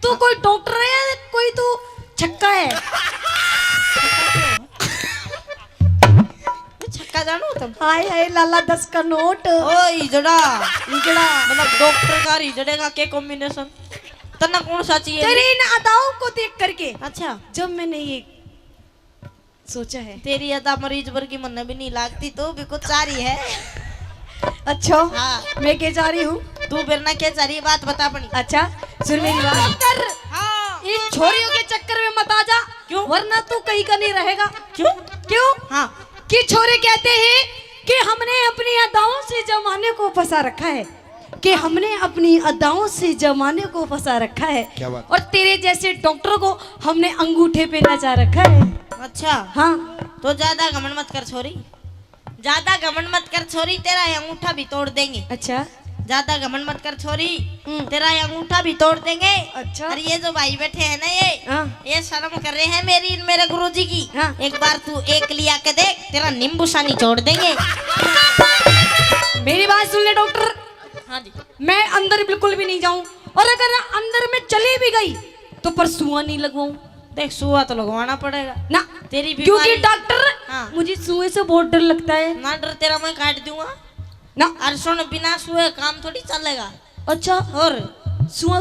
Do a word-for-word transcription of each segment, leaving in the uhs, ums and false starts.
तू कोई डॉक्टर है या कोई तू छक्का है? छक्का जानो तुम? हाय हाय लाला, दस का नोट। ओ इजड़ा। इजड़ा। मतलब डॉक्टर का और इजड़े का के कॉम्बिनेशन? तन्ने कौन सा चाहिए? तेरी इन अदाओं को देख करके, अच्छा। जब मैंने ये सोचा है। तेरी अदा मरीज वर्गी मन्ने भी नहीं लागती, तू भी कुछ चाह रही है। अच्छा, हाँ। मैं के चाह रही हूँ? तू मेरे ना के चाह रही है, बात बता अपनी। अच्छा, सुन मेरी बात। डॉक्टर, हाँ। इन छोरियों के चक्कर में मत आ जा। क्यों? वरना तू कहीं का नहीं रहेगा। क्यों? क्यों? हाँ। कि छोरे कहते हैं कि हमने अपनी अदाओं से जमाने को फंसा रखा है, कि हमने अपनी अदाओं से जमाने को फंसा रखा है। क्या बात। और तेरे जैसे डॉक्टर को हमने अंगूठे पे नचा रखा है। अच्छा। हाँ। तो ज्यादा घमंड मत कर छोरी, ज्यादा घमंड मत कर छोरी, तेरा ये अंगूठा भी तोड़ देंगे। अच्छा। ज्यादा घमंड मत कर छोरी, हम्म। तेरा ये अंगूठा भी तोड़ देंगे। अच्छा। और ये जो भाई बैठे हैं ना, ये हाँ। ये शर्म कर रहे हैं मेरी, मेरे गुरुजी की। हाँ। एक बार तू एक लिया के देख, तेरा नींबू सा निचोड़ देंगे। मेरी बात सुन ले डॉक्टर, हाँ जी। मैं अंदर बिल्कुल भी नहीं जाऊं, और अगर अंदर में चली भी गई तो पर सुआ नहीं लगवाऊं। देख, सुआ तो लगवाना पड़ेगा ना, तेरी क्योंकि बीमारी। डॉक्टर, हाँ। मुझे सुए से बहुत डर लगता है। ना डर, तेरा मैं काट दूंगा। ना। और सुन, बिना सुए काम थोड़ी चलेगा। अच्छा। और? सुआ,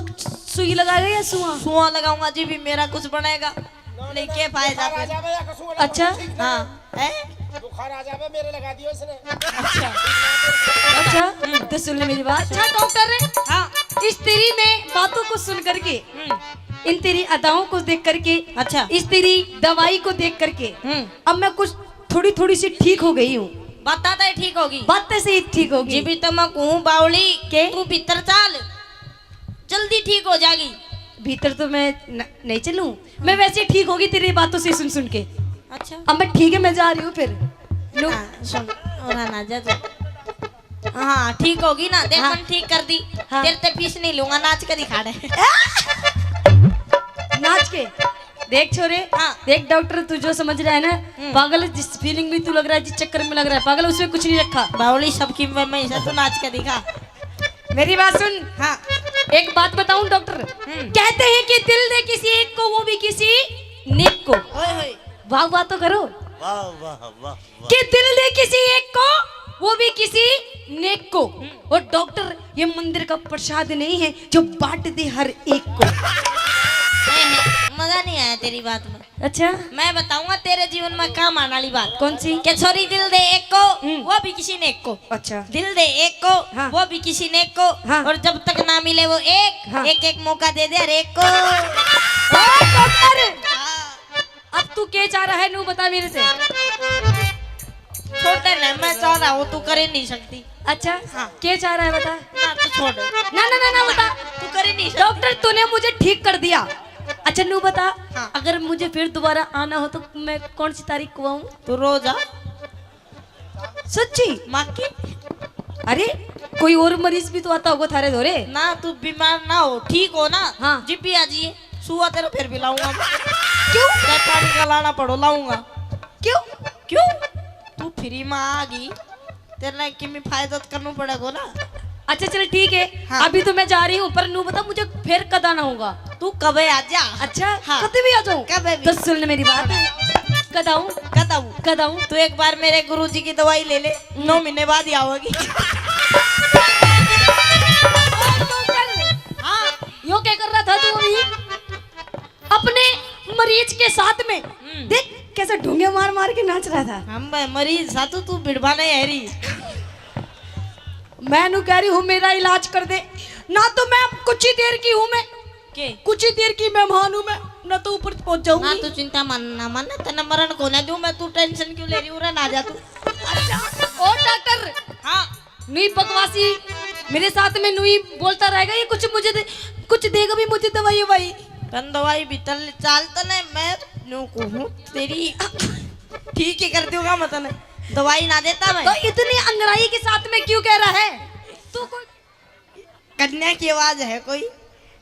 सुई लगाएगा या सुआ? सुआ लगाऊंगा जी, भी मेरा कुछ बनेगा। नहीं, के फायदा फिर? अच्छा। हाँ। हैं? बुखार आ जावे, मेरे लगा दियो इसने। अच्छा। अच्छा, हम्म। तो सुन ले मेरी बात। अच्छा डॉक्टर, हाँ। इस तेरी मैं बातों को सुन करके, हम्म। इन तेरी अदाओं को देख करके, अच्छा। इस तेरी दवाई को देख करके, हम्म। अब मैं कुछ थोड़ी थोड़ी सी ठीक हो गई हूँ। बातें तो ठीक होगी। बातें से ही ठीक होगी। जी भी तो मैं कहूँ बावली, के? तू भीतर चाल, जल्दी ठीक हो जाएगी। भीतर तो मैं न-, नहीं चलूं, मैं वैसे ही ठीक होगी तेरी बातों से सुन सुन के। अच्छा। अब मैं ठीक है, मैं जा रही हूँ फिर। नु- हाँ, सुन, और ना जा तू। हाँ, ठीक होगी ना, देख हाँ। मन ठीक कर दी। हाँ। तेरे ते फीस नहीं लूंगा, नाच के दिखा दे। नाच के? देख छोरे, हाँ। देख डॉक्टर, तू जो समझ रहा है ना, हम्म। पागल है, जिस फीलिंग में तू लग रहा है, जिस चक्कर में लग रहा है, पागल, उसमें कुछ नहीं रखा। बावली सबकी मैं, मैं इसे तू नाच के दिखा। मेरी बात सुन। हाँ। एक बात बताऊं डॉक्टर, हम्म। कहते हैं कि दिल दे किसी एक को, वो भी किसी नेक को। ओए होए। वाह वाह तो करो। वाह, वाह, वाह, वाह। कि दिल दे किसी एक को, वो भी किसी नेक को। हम्म। और डॉक्टर, ये मंदिर का प्रसाद नहीं है जो बांट दे हर एक को। ए, मजा नहीं आया तेरी बात में। अच्छा। मैं बताऊंगा तेरे जीवन में काम आने वाली बात। कौन सी? कि छोरी दिल दे एक को, हम्म। वो भी किसी नेक को। अच्छा। दिल दे एक को, हाँ। वो भी किसी नेक को। हाँ। और जब तक ना मिले वो एक, हाँ। एक एक मौका दे दे हर एक को। ओ डॉक्टर! हाँ। अब तू के चाह रहा है, नू बता मेरे से। छोड़ दे ना, मैं चाह रहा हूँ, तू कर ही नहीं सकती। अच्छा, हाँ। के चाह रहा है बता। ना, तू छोड़। ना, ना, ना, ना, बता। तू कर ही नहीं सकती। डॉक्टर, तूने मुझे ठीक कर दिया। अच्छा, नू बता, हाँ। अगर मुझे फिर दोबारा आना हो तो मैं कौन सी तारीख को आऊँ? तू रोज आ। सच्ची? माँ की। अरे, कोई और मरीज भी तो आता होगा थारे धोरे। ना, तू बीमार ना हो, ठीक हो ना? हाँ। जिब्बी आ जाइए, सुआ तेरे फिर भी लाऊंगा मैं। क्यों? चाहे पानी का लाना पड़ो, लाऊंगा। क्यों? क्यों? तू फ्री में आ गई, तेरे ना किमी फायदा तो करना पड़ेगा ना। अच्छा, चल ठीक है, हाँ। अभी तो मैं जा रही हूँ, पर नू बता मुझे फिर कद आना होगा? तू कबे आ जा। अच्छा, हाँ। कभी भी आ जाऊँ? कभी भी। तो सुन ले मेरी बात, कद आऊँ? कद आऊँ? कद आऊँ? तू एक बार मेरे गुरुजी की दवाई ले ले, हम्म। नौ महीने बाद ही आओगी। हाँ। यो क्या कर रहा था तू अभी? अपने मरीज के साथ में। हम्म। देख कैसे ढूंगे मार मार के नाच रहा था। हम मरीज सातू, तू भिड़वाना है री। मैं नू कह रही हूँ मेरा इलाज कर दे, ना तो मैं कुछ ही देर की हूँ मैं। के? कुछ ही देर की मेहमान हूँ मैं, ना तो ऊपर पहुंच जाऊंगी। ना तू चिंता मन ना मन, तने मरण को ना दूं मैं, तू टेंशन क्यों ले रही हूँ रे, ना जा तू। अच्छा, ओ डॉक्टर। हाँ। नुई बकवासी मेरे साथ में नुई बोलता रहेगा, ये कुछ मुझे दे, कुछ देगा भी मुझे दवाई ववाई। तन दवाई भीतर ले चाल तने, मैं न्यू कहूँ तेरी ठीक ही कर दूंगा मैं तने। दवाई ना देता मैं। तो इतनी अंगड़ाई के साथ में क्यों कह रहा है? तू कोई कन्या की आवाज है कोई?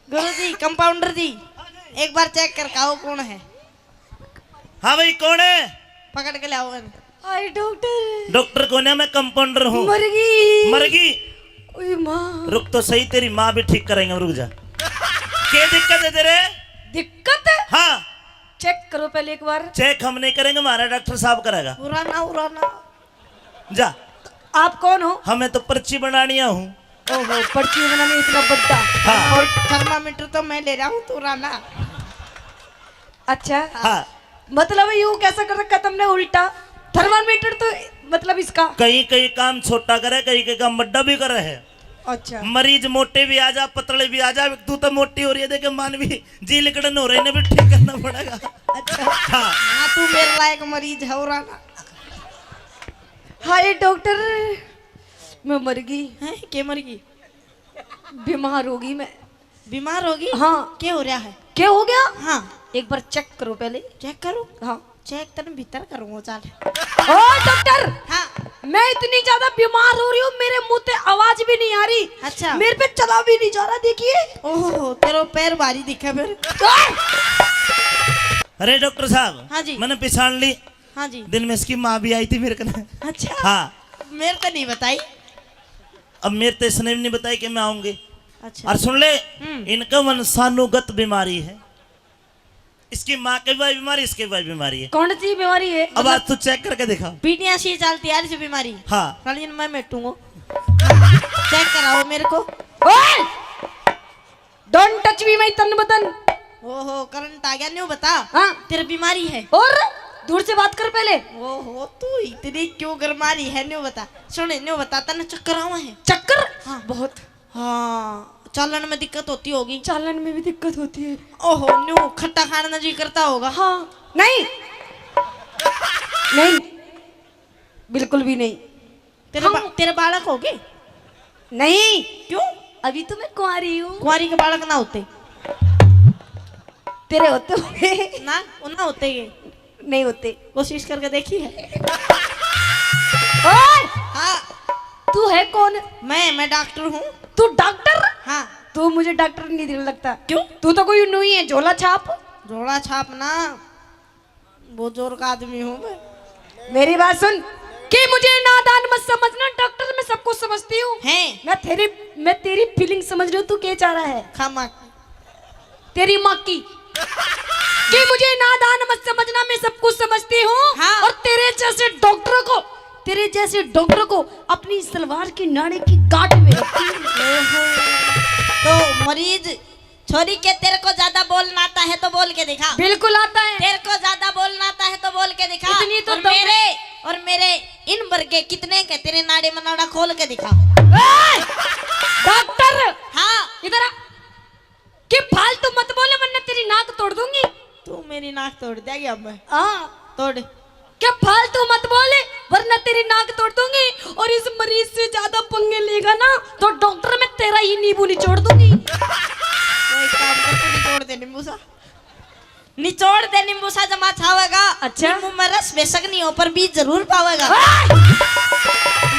गुरु जी, कंपाउंडर जी, एक बार चेक कर आओ कौन है। हाँ भाई, कौन है? पकड़ के ले आओ। आई डॉक्टर। डॉक्टर कौन है? मैं कंपाउंडर हूँ। मर गई। मर गई? ओए माँ। रुक तो सही, तेरी माँ भी ठीक करेंगे हम, रुक जा। क्या दिक्कत है तेरे? दिक्कत? हाँ। चेक करो पहले एक बार। चेक हम नहीं करेंगे, हमारा डॉक्टर साहब करेगा। उराना, उराना। जा। आप कौन हो? हमें तो पर्ची बनानी हूँ। ओहो, पर्ची बनानी इतना बड्डा। हाँ। और थर्मामीटर तो मैं ले रहा हूँ, तू उराना। अच्छा। हाँ। मतलब यूं कैसा कर रखा तुमने उल्टा? थर्मामीटर तो मतलब इसका। कहीं कहीं काम छोटा करे, कहीं कहीं काम बड्डा भी करे है। अच्छा। मरीज मोटे भी आ जा, पतले भी आ जा, तू तो मोटी हो रही है, देखे मानवी जी लिकड़न हो रहे ने भी ठीक करना पड़ेगा। अच्छा। हाँ। हाँ, तू मेरे लायक मरीज है, उराना। हाय डॉक्टर, मैं मर गई। हैं? के मर गई? बीमार होगी मैं। बीमार होगी? हाँ। क्या हो रहा है? क्या हो गया? हाँ। एक बार चेक करो पहले। चेक करो? हाँ। चेक तन भीतर करूंगा, चल। ओ डॉक्टर, हाँ। मैं इतनी ज्यादा बीमार हो रही हूँ, मेरे मुंह से आवाज भी नहीं आ रही। अच्छा। मेरे पे चला भी नहीं जा रहा, देखिए। ओहो, तेरा पैर भारी दिखे फिर। ओए! अरे डॉक्टर साहब, हाँ जी। मैंने पिछाण ली। हाँ जी। दिन में इसकी माँ भी आई थी मेरे कने। अच्छा। हाँ। मेरे तो नहीं बताई। अब मेरे तो इसने भी नहीं बताई कि मैं आऊंगी। अच्छा। और सुन ले, हम्म। इनका वंशानुगत बीमारी है। इसकी माँ के भी बीमारी, इसके भी बीमारी है। कौन सी बीमारी है? अब आज तू चेक करके दिखा। पीढ़ियां सी चलती आ रही बीमारी। हाँ। साली मैं मेटूंगा। चेक कराओ मेरे को। ओए! Don't touch me, my तन बदन। ओहो, करंट आ गया, न्यू बता। हाँ। तेरी बीमारी है। और दूर से बात कर पहले। ओहो, तू इतनी क्यों गरमा रही है, न्यू बता। सुन, न्यू बता, तन्ने चक्कर आवा है? चक्कर? हाँ। बहुत। हाँ, चालन में दिक्कत होती होगी। चालन में भी दिक्कत होती है। ओहो, न्यू खट्टा खाने का जी करता होगा। हाँ। नहीं। नहीं, बिल्कुल भी नहीं। तेरे हम बा-, तेरे बालक हो गए? नहीं। क्यों? अभी तो मैं कुंवारी हूँ। कुंवारी के बालक ना होते? तेरे होते होंगे। ना, वो ना होते ये। नहीं होते। कोशिश करके देखी है? ओए! हाँ। तू है कौन? मैं, मैं डॉक्टर हूँ। तू डॉक्टर? हाँ। तू मुझे डॉक्टर नहीं दिखने लगता। क्यों? तू तो कोई न्यू ही है, झोला छाप। झोला छाप ना, बहुत जोर का आदमी हूँ मैं। मेरी बात सुन, कि मुझे नादान मत समझना, डॉक्टर मैं सब कुछ समझती हूँ। हैं? मैं तेरी, मैं तेरी फीलिंग समझ रही हूँ, तू क्या चाह रहा है? खामा। तेरी माँ की। कि मुझे नादान मत समझना, मैं सब कुछ समझती हूँ। हाँ। और तेरे जैसे डॉक्टर को, तेरे जैसे डॉक्टर को अपनी सलवार की नाड़ी की गांठ में रखती हूँ। ओहो। तो मरीज छोरी के, तेरे को ज्यादा बोलना आता है तो बोल के दिखा। बिल्कुल आता है। तेरे को ज्यादा बोलना आता है तो बोल के दिखा। इतनी तो और दम मेरे, और मेरे इन वर्गे कितने के तेरे नाड़े मनाड़ा खोल के दिखा। ए! डॉक्टर! हाँ। इधर आ। कि फालतू मत बोले वरना तेरी नाक तोड़ दूंगी। तू मेरी नाक तोड़ देगी अब। हाँ। तोड़। क्या फालतू मत बोले, वरना तेरी नाक तोड़ दूंगी। और इस मरीज से ज्यादा पंगे लेगा ना, तो डॉक्टर मैं तेरा ही नींबू निचोड़ दूंगी। तो एक काम कर, तू निचोड़ दे नींबू सा। निचोड़ दे नींबू सा, जमा छावेगा। अच्छा। नींबू में रस बेशक नहीं हो, पर बीज जरूर पावेगा। ओए!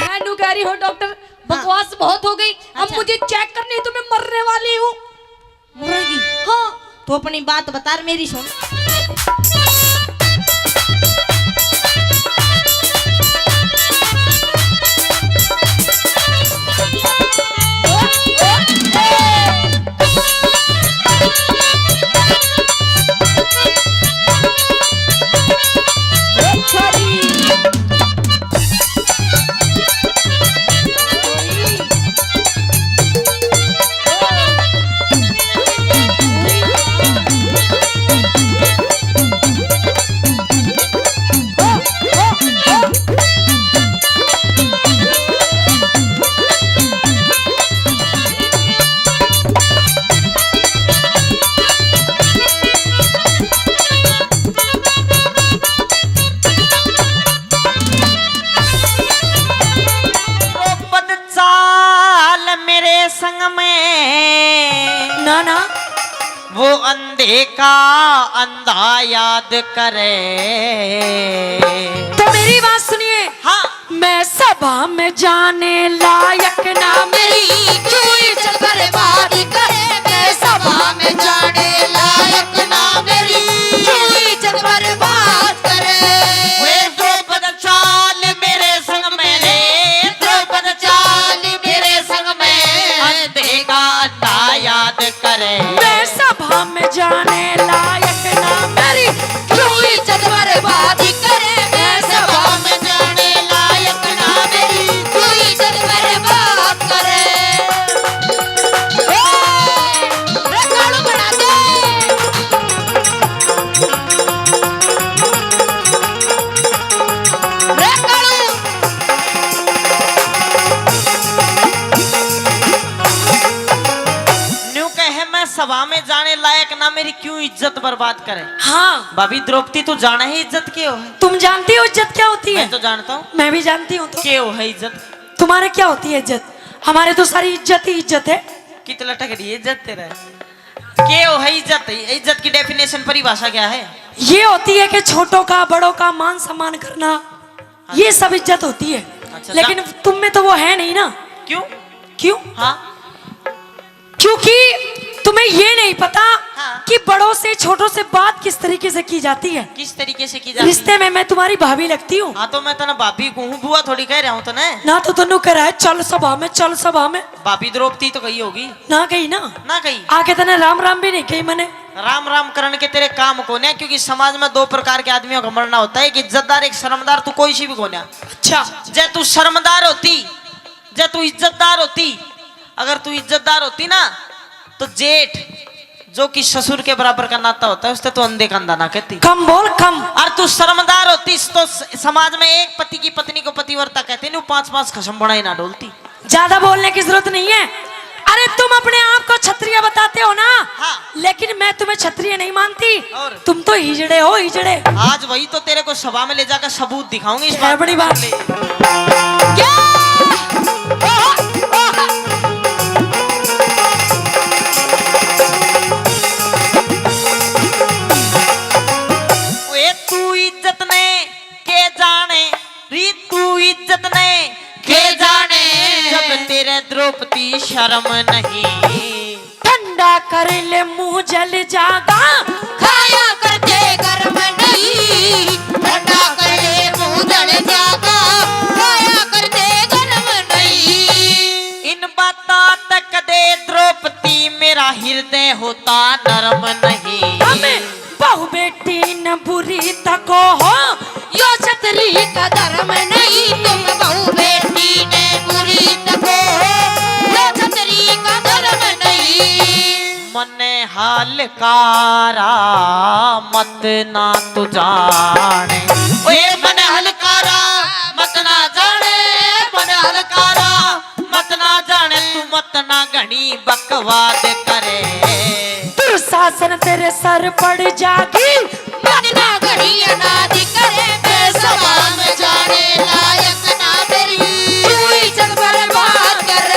मैं न्यू कह रही हूँ डॉक्टर, हाँ। बकवास बहुत हो गई। अब अच्छा। मुझे चेक करनी है, तो मैं मरने वाली हूँ। मुर्गी। हाँ। तो अपनी बात बता, मेरी सुन। द्रुपद चाल मेरे संग में। ना, ना। वो अंधे का अंधा याद करे। तो मेरी बात सुनिए। हाँ। मैं सभा में जाने लायक ना मेरी, क्यों इज्जत बर्बाद करे। मैं सभा में जाने लायक ना मेरी, क्यों इज्जत बर्बाद करे। वे द्रुपद चाल मेरे संग में रे, द्रुपद चाल मेरे संग में। अंधे का अंधा याद करे। मैं जाने लायक ना मेरी, क्यों इज्जत बर्बाद करे? मैं सभा में जाने लायक ना मेरी, क्यों इज्जत बर्बाद करे? ए, रे कालू बना दे। रे कालू। न्यू कहे, मैं सभा में जाने लायक ना मेरी, क्यों इज्जत बर्बाद करे? हाँ। भाभी द्रौपदी, तू जाना है इज्जत के हो है? तुम जानती हो इज्जत क्या होती है? मैं तो जानता हूँ। मैं भी जानती हूँ। तो के हो है इज्जत? तुम्हारे क्या होती है इज्जत? हमारे तो सारी इज्जत ही इज्जत है। कित लटक रही है इज्जत तेरा? के हो है इज्जत? इज्जत की डेफिनेशन, परिभाषा क्या है? ये होती है कि छोटों का, बड़ों का मान सम्मान करना, ये सब इज्जत होती है। अच्छा, लेकिन जा- तुम में तो वो है नहीं ना। क्यों? क्यों? हाँ। क्योंकि तुम्हें ये नहीं पता हाँ। कि बड़ों से, छोटों से बात किस तरीके से की जाती है। किस तरीके से की जाती है? रिश्ते में मैं तुम्हारी भाभी लगती हूँ। हाँ, तो मैं तने भाभी कहूँ, बुआ थोड़ी कह रहा हूँ तने। ना तो तन्नू कह रहा है, "चल सभा में, चल सभा में।" भाभी द्रौपदी तो गई होगी। ना गई ना। ना गई। आके तने राम राम भी नहीं कही मैंने। राम राम करण के तेरे काम कोन्या, क्योंकि समाज में दो प्रकार के आदमियों का मरना होता है, एक इज्जतदार, एक शर्मदार। तू कोई सी भी कोन्या। अच्छा। जै तू शर्मदार होती, जै तू इज्जतदार होती, अगर तू इज्जतदार होती ना, तो जेठ जो कि ससुर के बराबर का नाता होता है, उससे तू अंधे कंधा ना कहती। कम बोल, कम। और तू शर्मदार होती तो स-, समाज में एक पति की पत्नी को पतिव्रता कहते नहीं, वो पांच पांच खसम बनाई ना डोलती। ज्यादा बोलने की जरूरत नहीं है। अरे, तुम अपने आप को क्षत्रिय बताते हो ना, हाँ। लेकिन मैं तुम्हें क्षत्रिय नहीं मानती। और? तुम तो हिजड़े हो, हिजड़े। आज वही तो तेरे को सभा में ले जाकर सबूत दिखाऊंगी इस है बात बड़ी का। बात। सुन ले। क्या? ओहो, ओहो। ओए, तू इज्जत ने के जाने, री तू इज्जत ने के जाने। जब तेरे द्रौपदी शर्म नहीं। ठंडा कर ले मुंह जल जागा, खाया करते गर्म नहीं। ठंडा कर ले मुंह जल जागा, खाया करते गर्म नहीं। इन बातां तक दे द्रौपदी, मेरा हृदय होता नरम नहीं। हमें बहू बेटी न बुरी तको हो, यो छतरी का धर्म नहीं। तुम बहू बेटी ने बुरी तको हो, यो छतरी का धर्म नहीं। मने हलकारा मत ना तू जाने, ओए मने हलकारा मत ना जाने, मने हलकारा मत ना जाने तू, मत ना घणी बकवाद करे। दुशासन तेरे सर पड़ जागी, मत ना घणी अनादि करे। मैं सभा में जाने लायक ना मेरी, तू इज्जत बर्बाद करे।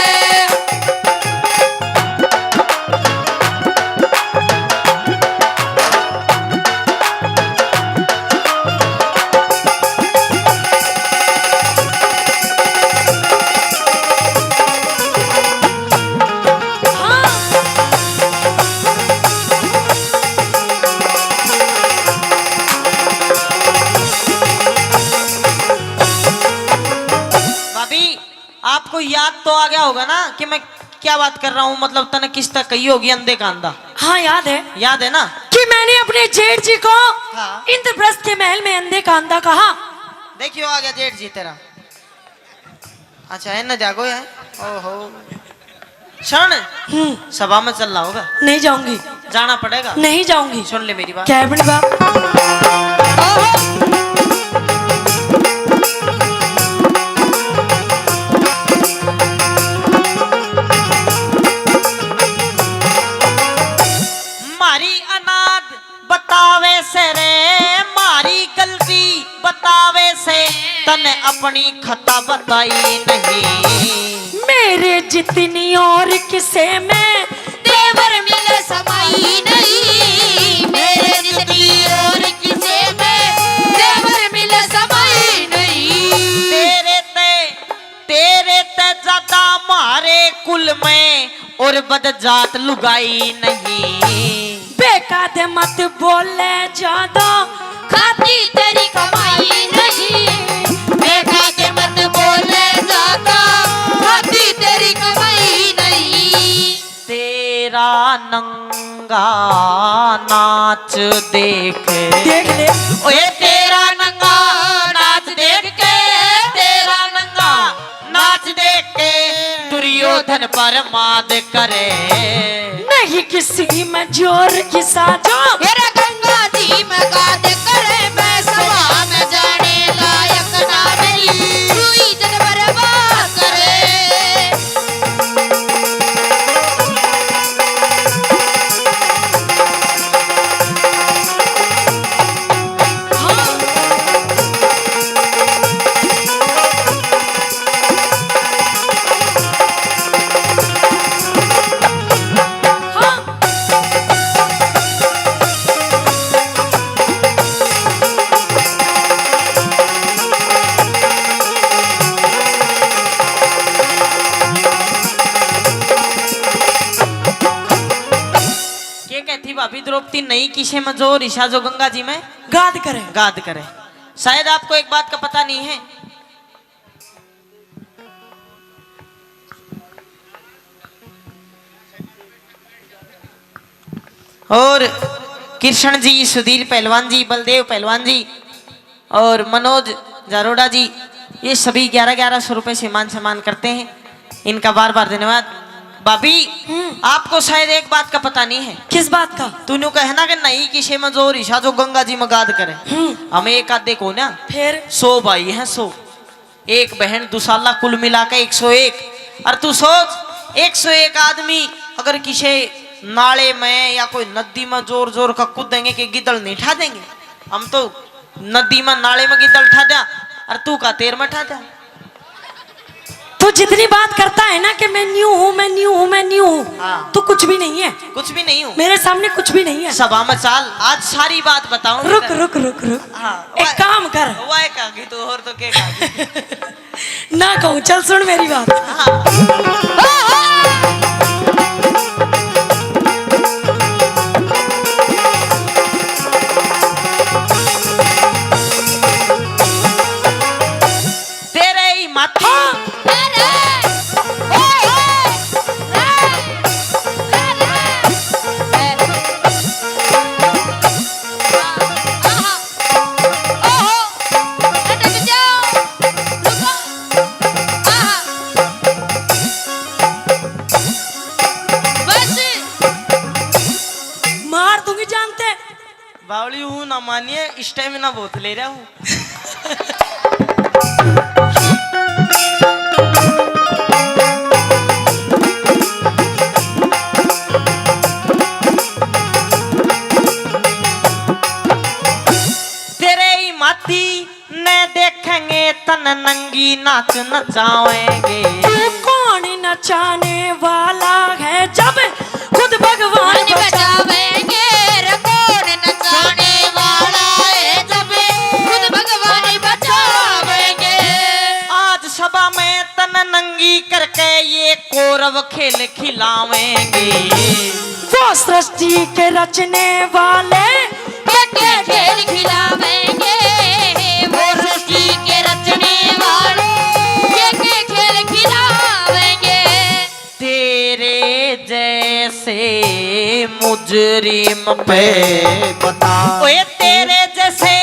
भाभी, आपको याद तो आ गया होगा ना कि मैं क्या बात कर रहा हूँ, मतलब तने किस तक कही होगी अंधे का अंधा। हाँ, याद है। याद है ना? कि मैंने अपने जेठ जी को हाँ। इंद्रप्रस्थ के महल में अंधे का अंधा कहा। देखियो, आ गया जेठ जी तेरा। अच्छा, है ना, जागो है। ओहो। क्षण हम्म। सभा में चलना होगा। नहीं जाऊंगी। जाना पड़ेगा। नहीं जाऊंगी। सुन ले मेरी बात। क्या है अपनी बात? मारी अनाद बतावे से रे, मारी गलती बतावे से, तने अपनी खता बताई नहीं। मेरे जितनी और किसे में देवर मिले समाई नहीं, मेरे जितनी और किसे में देवर मिले समाई नहीं। तेरे ते, तेरे ते ज्यादा मारे कुल में और बद जात लुगाई नहीं। बेका दे मत बोले ज्यादा, खाती तेरी कमाई नहीं। बेका दे मत बोले ज्यादा, खाती तेरी कमाई नहीं। तेरा नंग नाच देख। देख ले। ओए तेरा नंगा नाच देख के, तेरा नंगा नाच देख के दुर्योधन बर्बाद करे। नहीं किसी में जोर की साजो। मेरा गंगा जी में गाद करे, मैं सभा में जाने लायक ना रही, तू इज्जत बर्बाद करे। के कहती भाभी द्रौपदी, नहीं किसे में जोर इसा जो गंगा जी में गाद करे। गाद करे। शायद आपको एक बात का पता नहीं है। और कृष्ण जी, सुधीर पहलवान जी, बलदेव पहलवान जी और मनोज जारोड़ा जी, ये सभी ग्यारह ग्यारह सौ रुपए से मान सम्मान करते हैं। इनका बार बार धन्यवाद। भाभी, हम्म। आपको शायद एक बात का पता नहीं है। किस बात का? तूने कहे ना कि नहीं किसे में जोर इसा जो गंगा जी में गाद करे। हम्म। हम एक आधे को ना, फिर? सौ भाई हैं, सौ। एक बहन दुसाला, कुल मिला के एक सौ एक। और तू सोच, एक सौ एक आदमी अगर किसी नाले में या कोई नदी में जोर जोर का कूदेंगे कि गिदड़ नहीं ठा देंगे? हम तो नदी में, नाले में गिदड़ ठा दिया, और तू का तेर में ठा दिया। तू जितनी बात करता है ना कि मैं न्यू हूँ, मैं न्यू हूँ, मैं न्यू हूँ, हाँ। तू कुछ भी नहीं है। कुछ भी नहीं हूँ। मेरे सामने कुछ भी नहीं है। सभा में चाल, आज सारी बात बताऊंगी रुक, मैं। रुक, रुक, रुक। हाँ, एक वाह। काम कर। वाह, कहा कि तू और तो के कहा कि? ना कहूँ, चल सुन मेरी बात। हाँ। तेरे ही माथे। हाँ। मार दूंगी जानते। बावली हूँ ना मानिए, स्टेमिना बहुत ले रहा हूँ। तेरे ही माथी ने देखेंगे तन नंगी नाच नचावेंगे। तू कौन नचाने वाला है जब खुद भगवान बचावेंगे। रे कौन नचाने वाला है जब खुद भगवान बचावेंगे। आज सभा में तन नंगी करके ये कौरव खेल खिलावेंगे। वो सृष्टि के रचने वाले ये के खेल खिलावेंगे, वो सृष्टि के रचने वाले ये के खेल खिलावेंगे। तेरे जैसे मुजरिम पे बता। ओए तेरे जैसे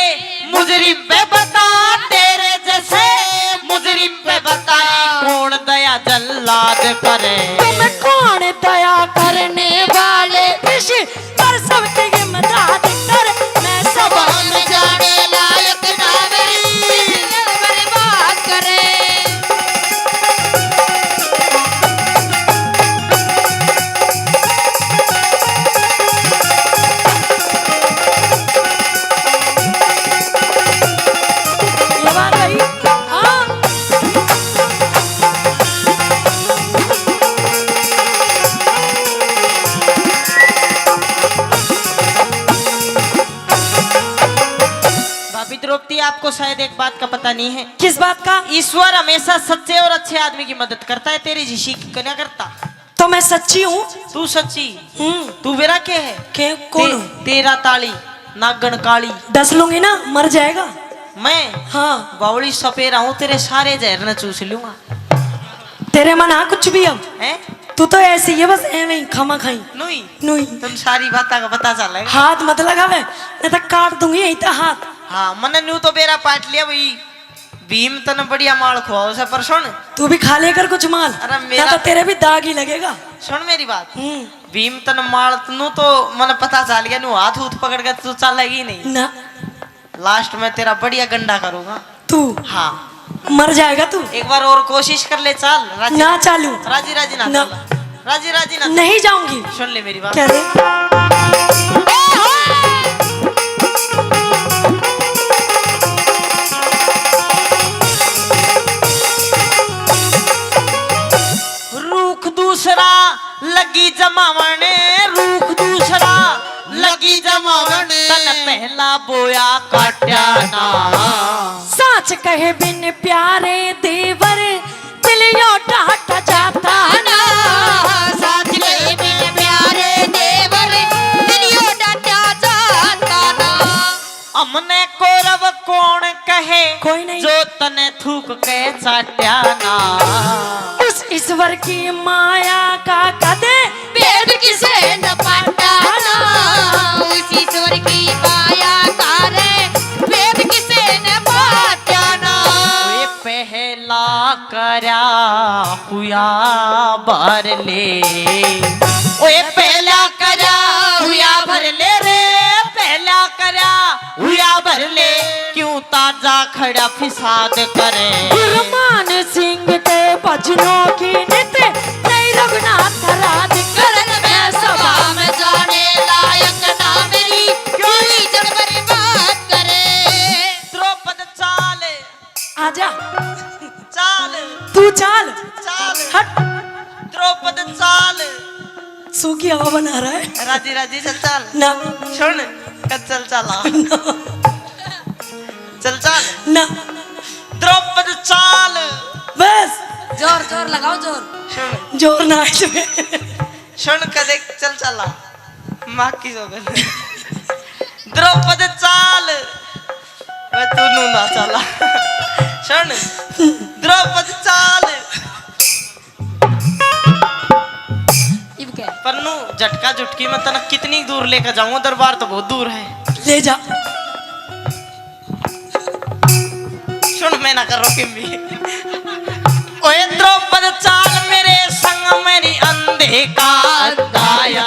मुजरिम पे बता, तेरे जैसे मुजरिम पे बता, कौन दया जल्लाद करे? तुम कौन दया करने वाले इस पर सबके ये मदद कर, मैं सब हम जाने लायक ना मेरी बर्बाद करे। ये बात भाई, हाँ। भाभी द्रौपदी, आपको शायद एक बात का पता नहीं है। किस बात का? ईश्वर हमेशा सच्चे और अच्छे आदमी की मदद करता है, तेरी जिसी की क्या करता। तो मैं सच्ची हूँ। तू सच्ची? हम्म। तू बेरा के है? के, कौन ते-, हूँ? तेरा ताली, नागण काली। दस लूंगी ना, मर जाएगा। मैं? हाँ। बावली सपेरा हूँ, तेरे सारे जहर न चूस लूंगा। तेरे मन आ कुछ भी अब। हैं? तू तो ऐसी है, बस ऐवें ही खामा खाई। नुई। नुई। तुम सारी बातां का पता चलेगा। हाथ मत लगावे, नहीं तो काट दूंगी यहीं तो हाथ। हाँ, मने न्यू तो बेरा पाट लिया भाई। भीम तने बढ़िया माल खुआओ से, पर सुन। तू भी खा लेकर कुछ माल, अरे ना मेरा तो तेरे भी दाग ही लगेगा। सुन मेरी बात। हम्म। भीम तने माल नु तो मने पता चल गया, नु हाथ हूथ पकड़ के तू चलेगी नहीं। ना। लास्ट में तेरा बढ़िया गंडा करूंगा। तू? हाँ। मर जाएगा तू। एक बार और कोशिश कर ले, चाल। राजी? ना चालू। राजी, राजी ना ना। चाल। राजी, राजी ना चाल। नहीं जाऊंगी। सुन ले मेरी बात। क्या रे? रूख दूसरा लगी जमावण, रूख दूसरा लगी जमावण, तन पहला बोया काट्या ना। साच कहे बिन प्यारे देवर, दिल यो डाट जाता ना। साच कहे बिन प्यारे देवर, दिल यो डाट जाता ना। हमने कौरव कौन कहे, कोई नहीं। जो तने थूक के चाट्या ना। उस ईश्वर की माया का कदे भेद किसे न पाटा ना। उस ईश्वर की माया का रे भेद किसे न पाटा ना। वे पहला करया हुआ भर ले, ओए पहला करया हुआ भर ले रे, पहला करया हुआ भर ले, क्यों ताजा खड़ा फिसाद करे। गुरमान सिंह के भजनों की नित नहीं रघुनाथ राज करन में सभा में जाने लायक ना मेरी, क्यों इज्जत बर्बाद करे। द्रौपद चाल। आजा। चाल। तू चाल। चाल। हट। द्रौपद चाल। सूखी हवा बना रहा है। राजी राजी चल चाल। ना। सुन, कद चल चाला। चल चाल। ना। द्रौपद चाल। बस। जोर, जोर लगाओ, जोर। सुन। जोर ना इसमें। सुन कदे चल चाला। माँ की सौगंध। द्रौपद चाल। वे तू नू ना चाला। सुन। द्रौपद चाल। इब क्या? पर नू झटका झुटकी मैं तने कितनी दूर लेकर जाऊंगा, दरबार तो बहुत दूर है। ले जा। सुन, मैं ना करो किम भी। ओए द्रौपद चाल मेरे संग, मेरी अंधे का अंधा या।